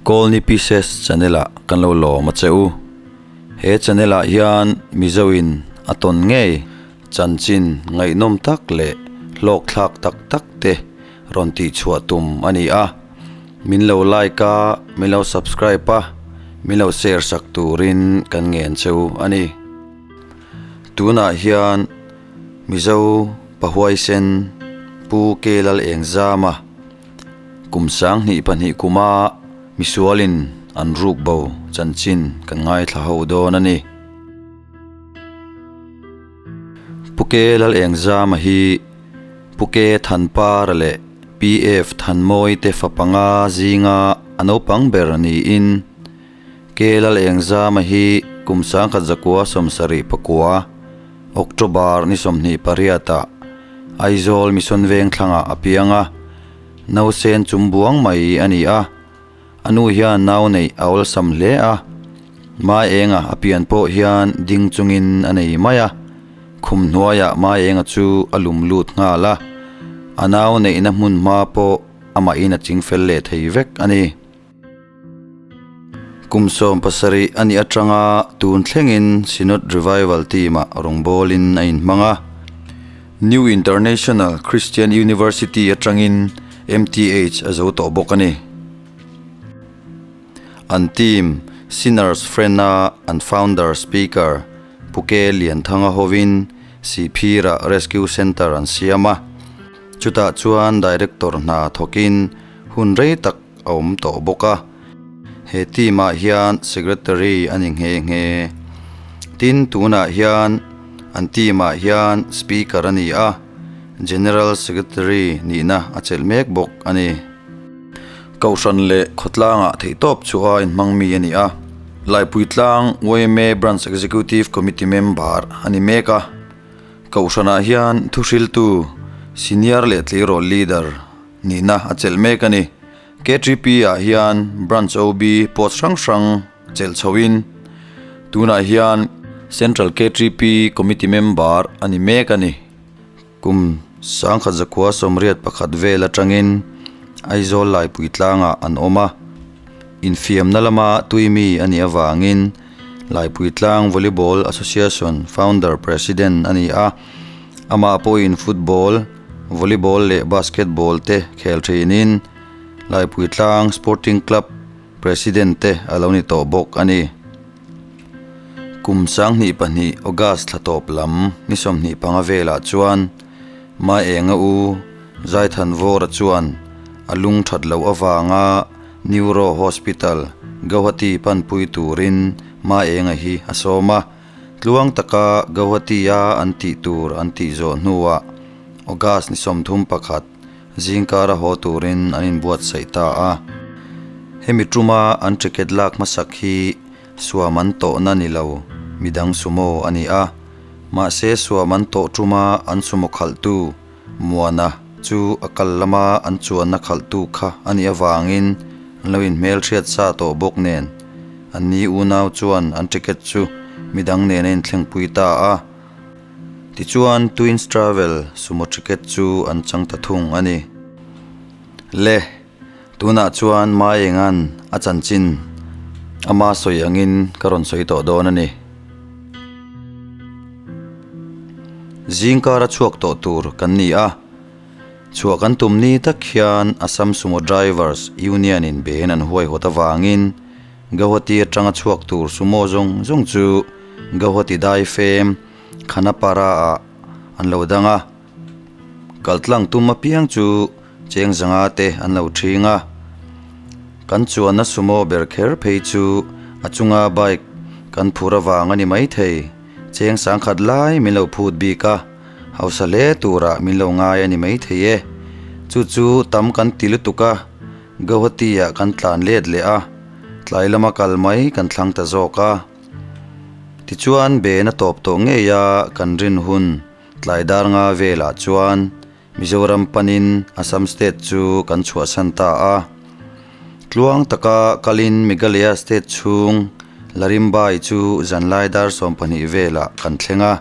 Kawlni Pieces channel ah kan lo lawm a che u. He channel ah hian Mizo in a tawn ngei chanchin ngaihnawm tak leh hlawk thlak tak tak te rawn tih chhuah tum a ni a. Min lo like a, min lo subscribe a, min lo share sak turin kan ngen che u a ni. Tunah hian Mizo Pahuaisen Pu Ke Lal Engzama kum 2002 kuma misualin an ruk bo chanchin kan ngaithla ho dawn a ni. Pu Ke Lal Engzama hi Pu Ke Thanpara leh PF Thanmawi te fa panga zinga a naupang ber niin Ke Lal Engzama hi kum 1979, October ni 28 ah Aizawl Mission Vengthlangah a piang a, nausen chum buang mai a ni a. A nu hian nau neih a awlsam hle a, Mai Enga a pian pawh hian ding chungin a nei mai a, khum hnuaiah Mai Enga chu a lum lut nghal a, a nau neihna hmun hma pawh amahin a chingfel leh thei vek a ni. Kum 17 a nih atanga tun thlengin Synod Revival team-ah rawngbawlin a inhmang a. New International Christian University atangin MTH a zo tawh bawk a ni. An team Sinners Friend-a an founder speaker Pu Ke Lianthanga hovin Sihphirah Rescue Centre an siam a. Chutah chuan Director hna thawkin hun rei tak a awm tawh bawk a, he team ah hian secretary a ni nghe nghe. Tin tunah hian an team ah hian speaker a ni a, general secretary nihna a chelh mek bawk a ni. Kohhran leh khawtlangah theihtawp chu a inhmang mi a ni a, Laipuitlang yma Branch Executive Committee member a ni mek a, Kohhranah hian thuhriltu senior leh tleirawl leader nihna a chelh mek a ni. KTP ah hian Branch OB post hrang hrang chelh chhoin tunah hian Central KTP Committee member a ni mek a ni. Kum 1981 vel atangin Aizawl Laipui tlangah an awm a, infiamna lama tuimi a nih avangin Laipui Tlang Volleyball Association Founder President a ni a, amah pawhin football, volleyball leh basketball te khel thinin Laipui Tlang Sporting Club President te a lo ni tawh bawk a ni. Kum 2002 August thla tawp lam ni 25 velah chuan Maenga u Zaithanvawra chuan a lung that loh avanga Neuro Hospital, Gauhati panpui turin Maenga hi a sawm a, tluang taka Gauhati-a an tih tur an tih zawh hnuah August ni 31 zingkara haw turin an inbuatsaih ta a. Hemi tuma an ticket lak hmasak hi suam an tawhna ni lo, midang sumo a ni a. Mahse suam an tawh tuma an sumo khalhtu Muana chu a kal lama an chuanna khalhtu kha a nih avangin an lo inhmelhriat sa tawh bawk nen anni unau chuan an ticket chu midang nen a inthlengpui ta a. Tichuan Twins Travel sumo ticket chu an chang ta thung a ni. Le, tunah chuan Maenga'n a chanchin ama sawi angin ka rawn sawi tawh dawn a ni. Zingkara chhuak tawh tur kan ni a, chhuah kan tum ni tak hian Assam Sumo Drivers Union in ben an huaihawt avangin Gauhati atanga chhuak tur sumo zawng zawng chu Gauhati daifem Khanapara ah an lo dang a, kaltlang tum apiang chu cheng zanga te an lo thing a. Kan chuanna sumo ber kher phei chu a chunga bike kan phur avang a ni maithei. Cheng sangkhat lai min lo phut bik a, hausa hle turah min lo ngai a ni maithei e. Chu chu tam kan ti lutuk a, Gauhati ah kan tlan let leh a, tlai lama kal mai kan thlang ta zawk a. Tichuan ben a tawp tawh ngei a kan rin hun tlai dar nga velah chuan Mizoram panin Assam state chu kan chhuahsan ta a. Tluang taka kalin Meghalaya state chhung Larimbai chu zanlai dar 12 velah kan thleng a.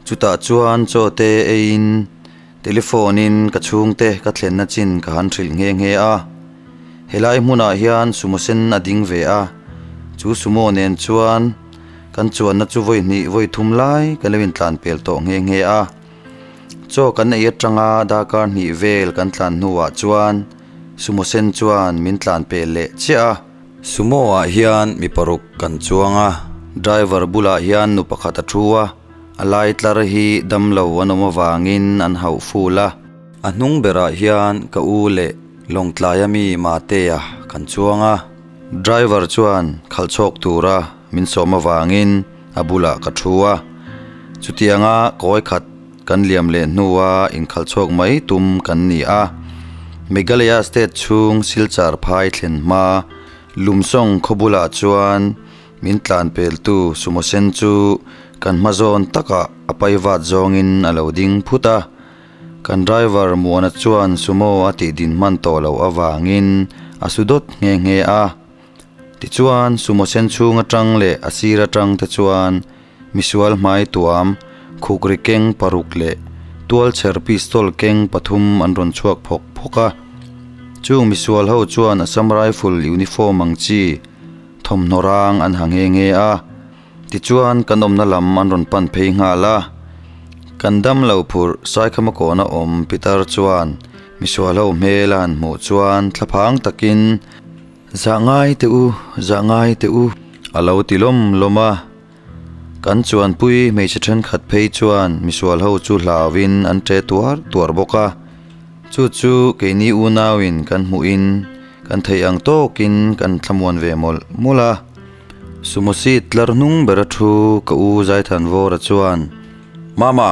Chutah chuan chaw te eiin telephone in ka chhungte ka thlenna chin ka han hrilh nghe nghe a. Helai hmunah hian sumo sen a ding ve a, chu sumo nen chuan kan chuanna chu vawi hnih vawi thum lai kan lo intlan pel tawh nghe nghe a. Chaw kan ei atanga darkar hnih vel kan tlan hnuah chuan sumo sen chuan min tlan pel leh chiah a. Sumo ah hian mi paruk kan chuang a, driver bulah hian nu pakhat a thu a, a lai tlar hi damlo an awm avangin an hauh ful a. A hnung berah hian ka u leh Lawngtlaia mi Matea kan chuang a, driver chuan khalh chhawk tura min sawm avangin a bulah ka thu a. Chutianga kawi khat kan liam leh hnua inkhalh chhawk mai tum kan ni a. Meghalaya state chhung Silchar phai thlen hma Lumsawng khaw bulah chuan min tlan peltu sumo sen chu kan hma zawn takah a paivat zawngin a lo ding phut a. Kan driver Muana chuan sumo a tih din hman tawh loh avangin a su dawt nghe nghe a. Tichuan sumo sen chhung atang leh a sir atang te chuan misual hmai tuam, khukri keng paruk leh tualchher pistol keng pathum an rawn chhuak phawk phawk a. Chung misual ho chuan Assam Rifle uniform ang chi thawmhnaw rang an ha nghe nghe a. Tichuan kan awmna lam an rawn pan phei nghal a, kan dam lo phurh Saikhama kawhna awm Pitar chuan misual ho hmel a han hmuh chuan thlaphang takin, Zah ngai teh u, zah ngai teh u, a lo ti lawm lawm a. Kan chuanpui hmeichhe thenkhat phei chuan misual ho chu hlauin an ṭe tuar tuar bawk a, chu chu keini unauin kan hmuhin kan theih ang tawkin kan thlamuan ve mawlh mawlh a. Sumo seat tlar hnung bera thu ka u Zaithanvawra chuan, Mama,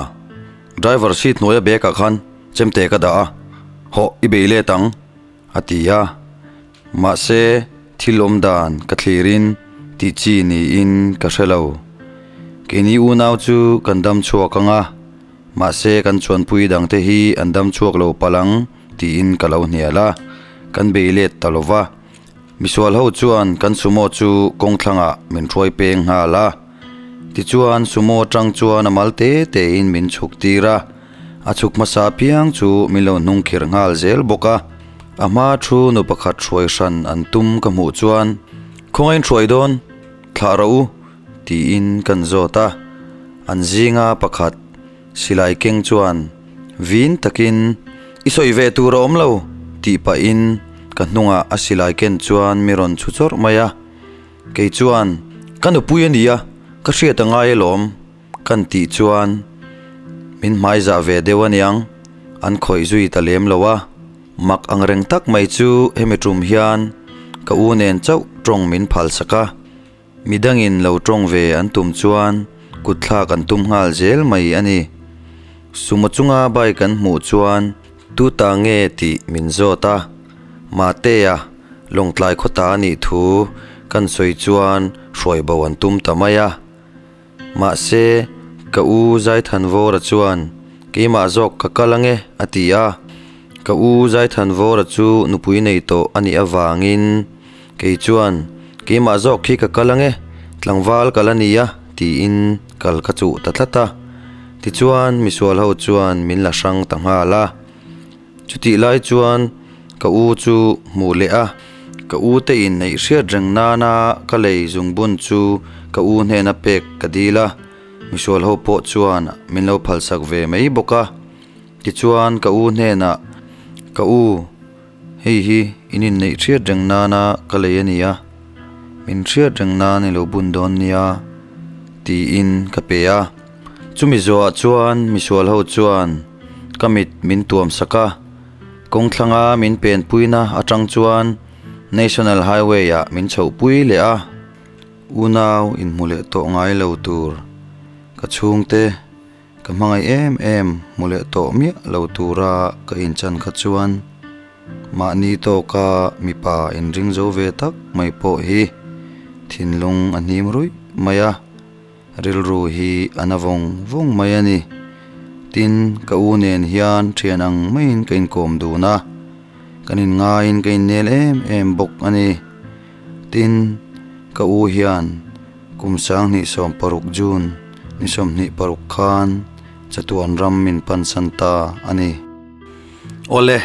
driver seat hnuaia bag ah khan chemte ka dah a, hawh i bei let ang, a ti a. Mahse, thil awm dan ka thlirin tih chi niin ka hre lo. Keini unau chu kan dam chhuak ang a, mahse kan chuanpui dangte hi an dam chhuak lo palh ang tiin ka lo hnial a, kan bei let ta lo va. Misual ho chuan kan sumo chu kawng thlangah min hruai peng nghal a. Tichuan sumo atang chuan a mal te tein min chhuk tir a, a chhuk hmasa apiang chu min lo hnung khirh nghal zel bawk a. A hma thu nu pakhat hruai hran an tum ka hmuh chuan, Khawngain hruai dawn, thlah rawh u, tiin kan zawt a. An zinga pakhat Silai keng chuan vin takin, I sawi ve tur a awm lo, tih pahin ka hnungah a silai ken chuan mi rawn chhu chawrh mai a. Kei chuan, Ka nupui a nia, ka hriat a ngai alawm, kan tih chuan min hmaizah ve deuh aniang, an khawih zui ta lem lo a. Mak angreng tak mai chu hemi tum hian ka u nen chauh tawng min phalsak a. Midangin lo tawng ve an tum chuan kutthlak an tum nghal zel mai a ni. Sumo chunga bike an hmuh chuan tu ta nge tih min zawt a, Matea Lawngtlai khawta a nih thu kan sawi chuan hruai bo an tum ta mai a. Mahse, ka u Zaithanvawra chuan keimah zawk ka kal ange a ti a. Ka u Zaithanvawra chu nupui nei tawh a nih avangin Kei chuan, Keimah zawk khi ka kal ange, tlangval kal a nia, tiin kal ka chuh ta tlat a. Tichuan, misual ho chuan min la hrang ta nghal a. Chutih lai chuan ka u chu hmuh leh a, ka u te in neih hriat reng nana ka lei zungbun chu ka u hnena pek ka dil a, misual ho pawh chuan min lo phalsak ve mai bawk a. Tichuan, ka u hnenah, Ka u, Hei hi in inneih hriat reng nana ka lei a ni a, min hriat reng nan i lo bun dawn nia tiin ka pe a. Chumi zawhah chuan misual ho chuan ka mit min tuam sak a, kawng thlanga min penpuina atang chuan National Highway ah min chhohpui leh a, unau inhmu leh tawh ngai lo tur ka chhungte. Ka hmangaih em em hmu leh tawh miah lo tura ka inchan kha chuan mahni tawka mipa inring zo ve tak mai pawh hi thinlung a hnim ruih mai a, rilru hi a na vawng vawng mai a ni. Tin, ka u nen hian thian ang maiin ka inkawm dun a, kan inngaiin ka innel em em bawk a ni. Tin, ka u hian. Kum 2016 June ni 26 khan chatuan ram min pansan ta a ni. Awle,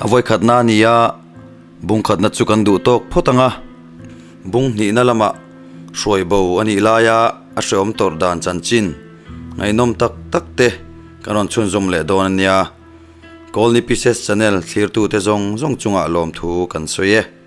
a vawikhatna a ni a, Bungkhatna chu kan duh tawk phawt ang a, bung hnihna lamah hruai bo a nih laia a hreawm tawrh dan chanchin ngaihnawm tak tak te kan rawn chhunzawm leh dawn a nia. Kawlni Pieces channel thlirtute zawng zawng chungah lawmthu kan sawi e.